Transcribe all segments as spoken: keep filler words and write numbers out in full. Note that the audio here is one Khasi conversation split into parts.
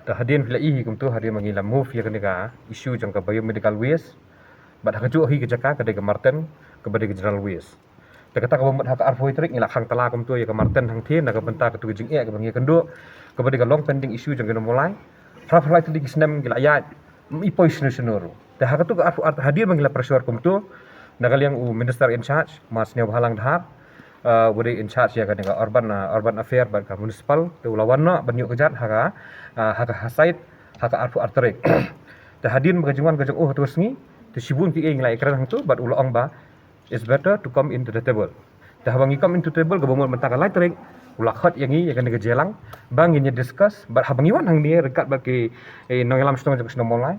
Te hadien phi la i hi kumto, hadien ba ngi la move ïa kane ka issue jong ka biomedical waste, bad ha kajuh hi ka jaka ka dei ka Marten, kaba dei ka general waste. Te kata kaba mut ha ka arphew tarik ngi la khang tala kumto ïa ka Marten hangthie na ka bynta katu ka jingeh kaba ngi kynduh, kaba dei ka long pending issue jong ki nongmulai. Phra phra lai tylli ki snem ngi la ïaid, ym i poi shano shano ruh. Te ha katu ka arphew, hadien ba ngi la pressure kumto na ka liang u minister in charge, Ma Sniawbhalang Dhar, uh, uba dei in charge ïa kane ka urban, uh, urban affair bad ka municipal, te u la wan noh ban ïoh kjat ha ka, uh, ha ka, ha site ha ka arphew ar tarik. Te hadien ba ka jingwan ka jong u ha tu ka sngi, te shibun kiei ngi la ïakren hangto bad u la ong ba it's better to come into the table. Te haba ngi come into table, kaba mut mynta ka lai tarik, u la khot ïa ngi ïa kane ka jingïalang ba ngin ïa discuss, bad haba ngi wan hangne ryngkat bad ki, eh, nongïalam shnong jong ka shnong Mawlai,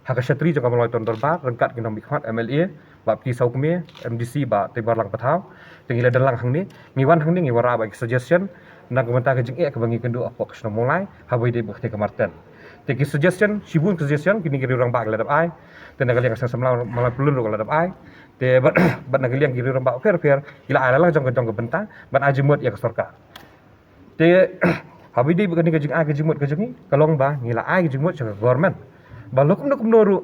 ha ka shatri jong ka Mawlai Town Dorbar, ryngkat ki nongmihkhmat M L A, Bah Pteh Sawkmie, M D C Bah Teiborlang Pathaw. Te ngi la don lang hangne, ngi wan hangne, ngi wanrah bad ki suggestion na ka bynta ka jingeh kaba ngi kynduh hapoh ka shnong Mawlai, haba ïadei bad katei ka Marten. Te ki suggestion, shibun ki suggestion kine ki riew rangbah ki la dep ai. Te na ka liang ka seng samla Mawlai Pyllun ruh ka la dep ai. Te bad, bad na ka liang ki riew rangbah pher pher ki la ai la lang jong ka, jong ka bynta ban ai jingmut ïa ka sorkar. Te haba ïadei bad kane ka jingai ka jingmut ka jong ngi, ka long ba ngi la ai ka jingmut sha ka government ba lada kumno kumno ruh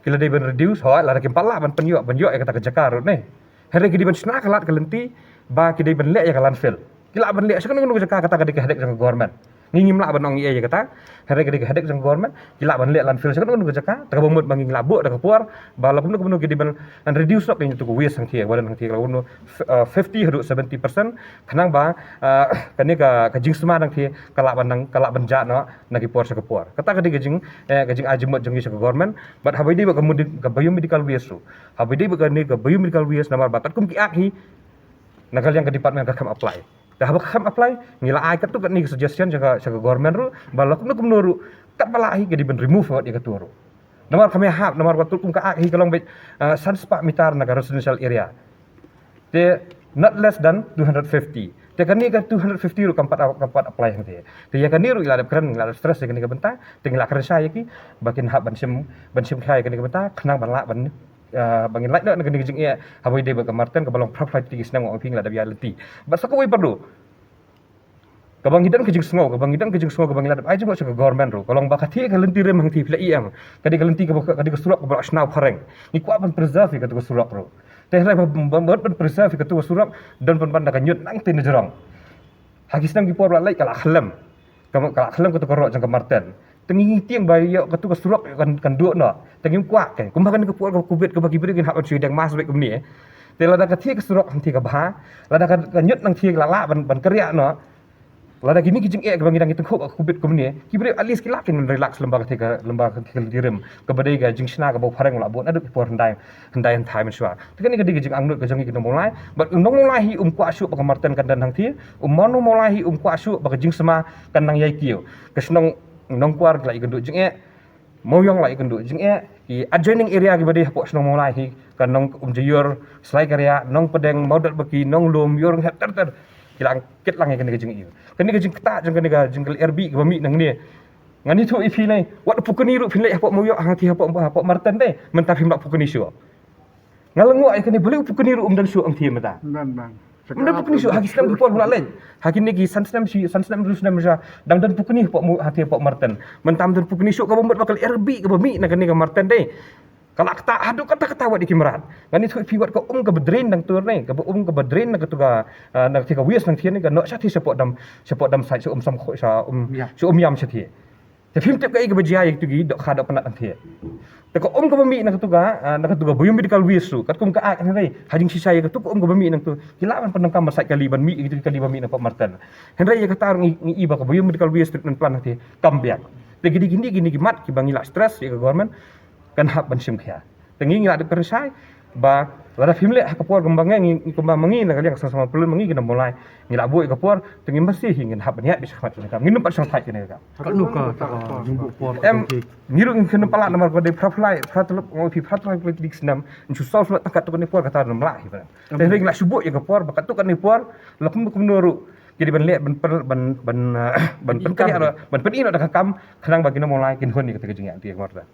ki la dei ban reduce, hooid lada kim pat lah ban pynïoh, ban ïoh ïa kata ka jaka ruh ne. Hynrei ki dei ban shna ka lad ka lynti ba ki dei ban leh ïa ka landfill. Ki lah ban leh sha kano kano ka jaka, kata ka dei ka headache jong ka government. Ngi ngim lah ban ong ei ei ïa kata. Hynrei ka dei ka headache jong ka government. Ki lah ban leh landfill sha kano kano ka jaka. Te kaba mut ba ngi la buh da ka por ba lada kumno kumno ki dei ban reduce noh kane tu ka waste hangthie, ba don hangthie, lada kumno, uh, fifty haduh seventy percent, khnang ba, uh, kane ka, ka jingsma hangthie ka lah ban nang, ka lah ban jah noh na ki por sha ki por. Kata ka dei ka jing, eh, ka jingai jingmut jong ngi sha ka government. Bad haba ïadei bad ka medi-, ka biomedical waste ruh, haba ïadei bad kane ka biomedical waste, namar ba katkum ki act hi, na ka liang ka department ka kham apply. Te haba ka kham apply, ngi la ai katto katne ka suggestion sha ka, sha ka government ruh ba lada kumno kumno ruh, katba lah hi ka dei ban remove ïa kato ruh. Namar kam ïahap, namar ba katkum ka act hi ka long beit, ah, san spah meter na ka residential area. Te not less than two hundred fifty. Te kane ka two hundred fifty ruh kam pat, kam pat apply hangthie. Te ïa kane ruh ngi la dep kren, ngi la dep stress ïa kane ka bynta. Te ngi la kren shai ïa ki ba kin hap ban shim, ban shim khia ïa kane ka bynta, khnang ban lah ban, ah, ba ngin lait noh na kane ka jingeh haba ïadei bad ka Marten kaba long phra phra tylli ki snem, nga ong ïa phi, ngi la dep ïaid lynti. Bad sa kawei pat ruh, kaba ngi don ka jingsngew, kaba ngi don ka jingsngew, kaba ngi la dep ai jingmut sha ka government ruh, ka long ba katei ka lynti rim hangthie, phi la i em, ka dei ka lynti kaba, ka dei ka surok kaba la shna phareng. Ngi kwah ban preserve ïa kato ka surok ruh. Te hynrei ba, ba, ba, ban preserve ïa kato ka surok, don pynban da ka ñiut nangtei na jrong. Ha ki snem ki por ba la leit ka la khlem, ka, ka la khlem kato ka rok jong ka Marten. Te ngi, ngi tieng ba ïoh kato ka surok kan, kan duh noh. Te ngim kwah, kumba kane ka por ka covid kaba ki briew kin hap ban shu deng mask beit kumne. Te lada katei ka surok hangthie ka bha, lada ka, ka ñiut nangthie la lah ban, ban kyrïah noh, lada kine ki jingeh kaba ngi dang ïa tyngkhuh ka covid kumne, ki briew at least ki lah kin relax lyngba katei ka, lyngba katei ka lynti rim kaba dei ka jingshna kaba u phareng u la buh naduh ki por hyndai, hyndai hynthai mynshuwa. Te kane ka dei ka jingangnud ka jong ngi ki nongmulai. Bad u nongmulai hi um kwah shuh ba ka Marten kan don hangthie. U nongmulai hi um kwah shuh ba ka jingsma kan nang ïai kiew. Ka shnong Nongkwar ka la ïakynduh jingeh, Mawiong la ïakynduh jingeh, ki adjoining area kiba dei hapoh shnong Mawlai hi, ka Nongumjaiur, Slaikariah, Nongpdeng, Mawdatbaki, Nonglum, Ïawrynghep, ter ter, ki la kit lang ïa kane ka jingeh. Kane ka jingktah jong kane ka jingkylli rbih kaba mih nangne, ngan ïathuh ïa phi ne, wat u Pukni ruh phin leit hapoh Mawiong, hangthie hapoh, hapoh Marten de, mynta phim lah pukni shuh. Nga la nguh ïa kane, balei u Pukni ruh um don shuh hangthie mynta. Don, don. Um don pukni shuh, ha ki snem ki por ba la leit. Ha kine ki san snem shi, san snem hynriew snem sha, dang don pukni hapoh Maw-, hangthie hapoh Marten. Mynta ym don pukni shuh, kaba mut ba ka kylli rbih kaba mih na kane ka Marten de, ka la ktah haduh katta katta wat ïa ki mrad. Ngan ïathuh ïa phi wat ka um kaba drain nangta ne, kaba um kaba drain na kato ka, ah, na kato ka waste nangthie ne, ka noh shathie shapoh dump, shapoh dump site, sha um samkhuid, sha um, sha um ïam shathie. Te phim tip kaei kaba jia ïa kito ki dohkha dohknat hangthie. Te ka um kaba mih na kato ka, ah, na kato ka biomedical waste ruh, katkum ka act hynrei ha jingshisha ïa kato ka um kaba mih nangto, ki lah ban pyndonkam ban sait kali, ban mih ïa kito ki kali ba mih na pop Marten. Hynrei ïa kata ruh ngi, ngi i ba ka biomedical waste treatment plant hangthie kam biang. Te kine, kine, kine ki mat kiba ngi la stress ïa ka government kan hap ban shim khia. Te ngi, ngi la dep kren shai ba lada phim leh ha ka por kumba ngi, ngi kumba ma ngi na ka liang ka Seng Samla Pyllun, ma ngi ki nongmulai, ngi la buh ïa ka por, te ngim masi hi ngin hap ban ïaid beit shakhmat kane ka kam, ngin ym pat shong thait kane ka kam. Katno ka, ka, ka jingbuh por ka, em, jong ki? Ngi ruh ngin kynduh palat namar ba dei phra phra lai, phra tylli, nga ong ïa phi, phra phra lai tylli ki snem ngin shu solve noh tang katto katne por, kata ruh ym lah hi ba. Te hynrei ngi la shu buh ïa ka por ba katto katne por, lada kumno kumno ruh ki dei ban leh, ban pyn, ban, ban, ah, ban pynkynriah ruh, ban pyni noh da ka kam, khnang ba ki nongmulai kin hun ïa kata ka jingïaid lynti, kumta.